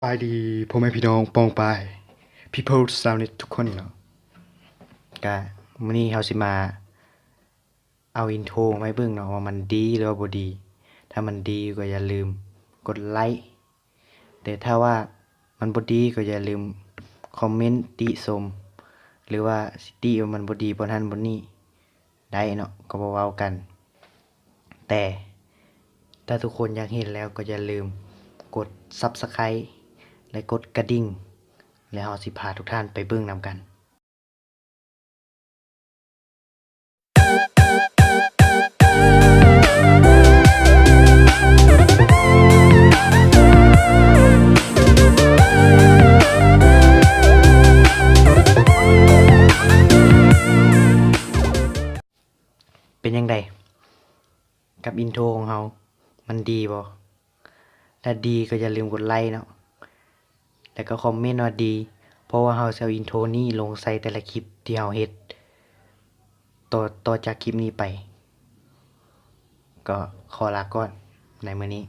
ສະບາຍດີພໍ່ແມ່ພີ່ນ້ອງປ້ອງປາຍ People Sound ທຸກຄົນເນາະ. ກະມື້ນີ້ເຮົາຊິມາເອົາອິນໂທມາໃຫ້ເບິ່ງເນາະ ວ່າມັນດີ ຫຼືວ່າບໍ່ດີ. ຖ້າມັນດີກໍຢ່າລືມກົດໄລ້, ແຕ່ຖ້າວ່າມັນບໍ່ດີກໍຢ່າລືມຄອມເມັນຕິຊົມ ຫຼືວ່າຊິຕິວ່າມັນບໍ່ດີບ່ອນຫັ້ນບ່ອນນີ້ໄດ້ເນາະ, ກໍບໍ່ເວົ້າກັນ. ແຕ່ຖ້າທຸກຄົນຢາກເຫັນແລ້ວກໍຢ່າລືມກົດ Subscribe ແລະ ກົດກະດິ່ງ ແລ້ວເຮົາຊິພາທຸກທ່ານໄປເບິ່ງນຳກັນ. ເປັນຈັ່ງໃດກັບອິນໂທຂອງເຮົາ? ມັນດີບໍ່? ຖ້າດີກໍຢ່າລືມກົດໄລ້ເນາະ ແລ້ວກໍຄອມເມັນວ່າດີ, ເພາະວ່າເຮົາຊິເອົາອິນໂທນີ້ລົງໃສ່ແຕ່ລະຄລິບທີ່ເຮົາເຮັດຕໍ່ ຕໍ່ຈາກຄລິບນີ້ໄປ. ກໍຂໍລາກ່ອນໃນມື້ນີ້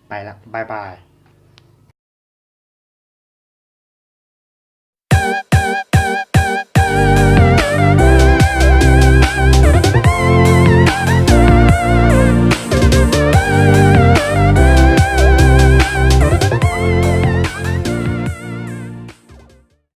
ໄປລະ ບາຍບາຍ.